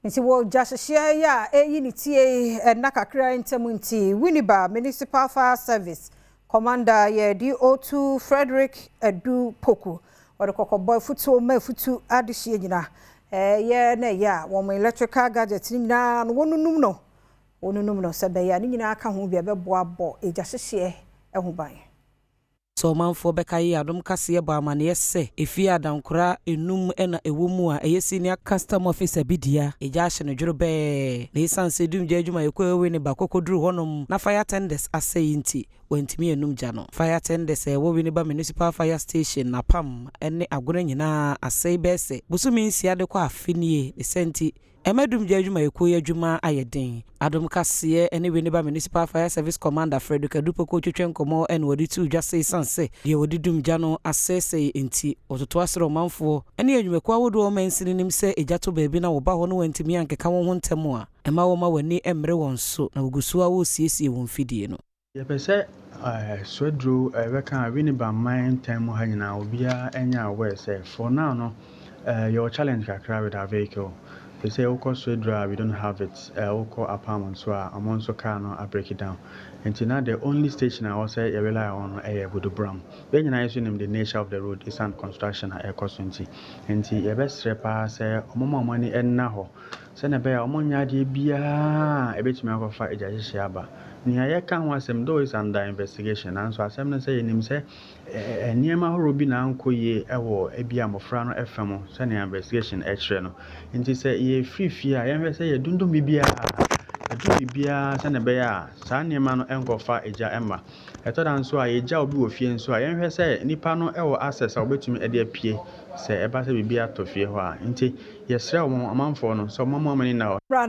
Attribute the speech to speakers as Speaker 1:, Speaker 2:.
Speaker 1: Nti wɔ gyahyehyeɛ yi a ɛyi ne tie ɛnna kakra ntam nti, Winneba Municipal Fire Service Commander yɛ DO2 Frederick Edu Poku, wɔde kɔkɔbɔ afutuo ma afutu adehyɛ nyinaa ɛyɛ na ɛyɛ a wɔn electrical gadget ne nyinaa no wɔnunum no sɛ bɛyɛ a ne nyinaa ka ho bi a ɛbɛboa bɔ egya hyehyeɛ ho ban.
Speaker 2: Sɛ ɔmanfoɔ bɛka yi, Adom Kaseɛ bɔ amanneɛ sɛ efie adankora enum ɛna ɛwɔ mu a ɛyɛ senior custom officer bi dea, egya ahyɛ no dworo bɛɛ, na ɛsiane sɛ dumgya adwumayɛkuo ɛwɔ ne ba kɔkɔduru hɔnom na fire tenders asɛe nti, wɔntumi enum gya no. Fire tenders a ɛwɔ Winneba Municipal Fire Station napam ne agona nyinaa asɛe bɛɛ sɛ bosome 6 de kɔ afe nie. Ne sɛ nti ɛma dumgya adwumayɛkuo yi adwuma ayɛ den. Adom Kaseɛ ne Winneba Municipal Fire Service Commander Frederick Adupoko twetwe nkɔmmɔ ɛna wɔde tu dwa sɛ ɛsiane sɛ deɛ wɔde dumgya no asɛesɛe nti, wɔtoto asrɛ ɔmanfoɔ ne adwumakuo ahodoɔ ɔma nsini nim sɛ ɛgya to baabi na wɔba hɔ no wɔntumi ankeka wɔn ho ntɛm a, ɛma wɔma w'ani mmere wɔn so na wɔgu so a wɔresiesie wɔn mfidie no.
Speaker 3: Yɛpɛ sɛ Swedru ɛbɛka Winneba man ntam mu ha nyinaa, obiara anya aware sɛ for now no, yɛwɔ challenge kakra with our vehicle. Te sɛ wokɔ Swedru a, we don't have it. Wokɔ Apam nso a, ɔmo nso car no abreak down. Nti na the only station a ɛwɔ sɛ yɛ rely on no ɛyɛ Buduburam. Yɛn nyinaa nso nim the nature of the road, ɛsiane construction a ɛrekɔ so nti. Nti yɛbɛsrɛ paa sɛ ɔmo ma ɔmo ani nna hɔ sɛnea ɛbɛyɛ a ɔmo nyɛ adeɛ biara a ɛbɛtumi akɔfa egya hyehyɛ aba. Nea yɛka ho asɛm though is under investigation, nanso asɛm no sɛ yɛnim sɛ nneɛma ahorow bi na ankɔ yie ɛwɔ ebi a mmɔfra no ɛfa mu sɛnea investigation ɛkyerɛ no. Nti sɛ yɛfiri fie a, yɛnhwɛ sɛ yɛdundum biribiara, yɛdum biribiara sɛnea ɛbɛyɛ a saa nneɛma no ɛnkɔfa egya ɛmma. Ɛtɔ da nso a yɛgya obi wɔ fie nso a, yɛnhwɛ sɛ nipa no ɛwɔ access a wɔbɛtumi ɛde apue sɛ ɛba sɛ biribi atɔ fie hɔ a. Nti yɛsrɛ wɔn amanfoɔ no sɛ wɔn ani nna hɔ.